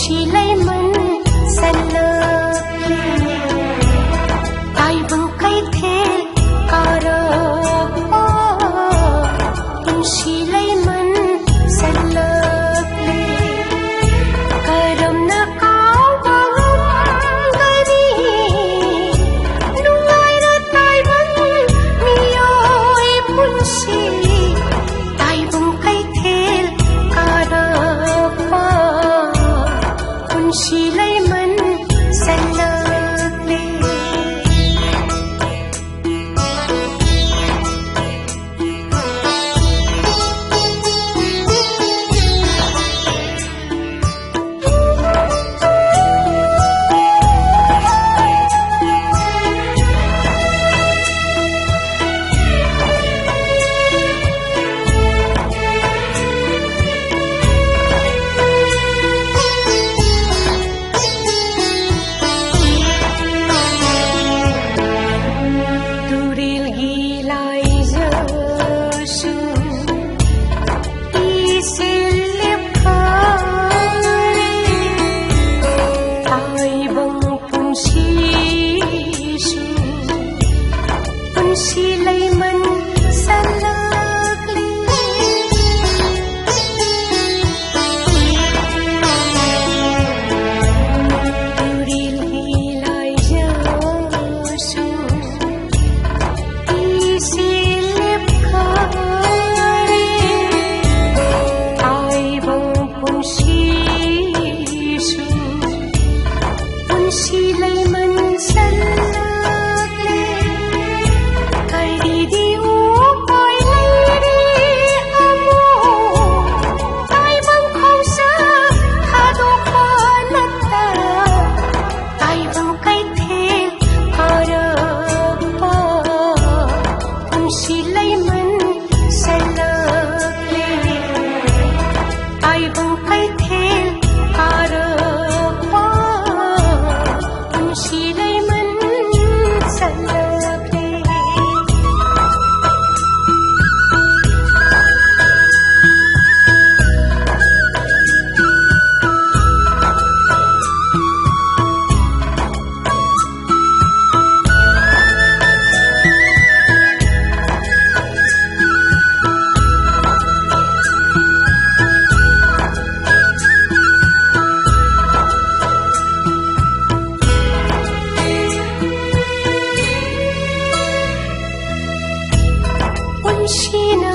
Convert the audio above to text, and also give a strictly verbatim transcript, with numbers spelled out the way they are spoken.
ꯁꯤ ꯂꯩꯃꯟ ꯆꯜꯂꯛꯂꯦ꯫ ꯇꯥꯏꯕꯪ ꯀꯩꯊꯦꯜ ꯀꯥꯔꯛꯄ ꯄꯨꯟꯁꯤ ꯂꯩꯃꯟ ꯆꯜꯂꯛꯂꯦ꯫ ꯀꯔꯝꯅ ꯀꯥꯎꯕ ꯉꯝꯒꯅꯤ ꯅꯨꯡꯉꯥꯏꯔ ꯇꯥꯏꯕꯪ ꯃꯤꯑꯣꯏ ꯄꯨꯟꯁꯤ? ꯇꯥꯏꯕꯪ ꯀꯩꯊꯦꯜ ꯀꯥꯔꯛꯄ ꯄꯨꯟꯁꯤ ꯂꯩꯃꯟ ꯆꯜꯂꯛꯂꯦ꯫ ꯇꯨꯔꯦꯜꯒꯤ ꯂꯥꯏꯖꯁꯨ ꯏꯁꯤꯜ ꯂꯦꯞꯈꯔꯦ꯫ ꯇꯥꯏꯕꯪ ꯄꯨꯟꯁꯤꯁꯨ ꯄꯨꯟꯁꯤ ꯂꯩꯃꯟ ꯆꯜꯂꯛꯂꯦ꯫ ꯇꯨꯔꯦꯜꯒꯤ ꯂꯥꯏꯖꯁꯨ ꯏꯁꯤꯜ ꯂꯦꯞꯈꯔꯦ꯫ ꯇꯥꯏꯕꯪ ꯄꯨꯟꯁꯤꯁꯨ ꯄꯨꯟꯁꯤ ꯂꯩꯃꯟ ꯆꯜꯂꯛꯂꯦ꯫ ꯀꯔꯤꯗꯤ ꯎꯄꯥꯏ ꯂꯩꯔꯤ ꯑꯃꯨꯛ ꯇꯥꯏꯕꯪ ꯈꯣꯡꯆꯠ ꯊꯥꯗꯣꯛꯄ ꯅꯠꯇ? ꯇꯥꯏꯕꯪ ꯀꯩꯊꯦꯜ ꯀꯥꯔꯛꯄ ꯄꯨꯟꯁꯤ ꯂꯩꯃꯟ ꯆꯜꯂꯛꯂꯦ꯫ ꯇꯥꯏꯕꯪ ꯀꯩꯊꯦꯜ ꯀꯥꯔꯛꯄ ꯄꯨꯟꯁꯤ ꯂꯩꯃꯟ ꯆꯜꯂꯛꯂꯦ꯫ ꯅꯨꯡꯁꯤꯅ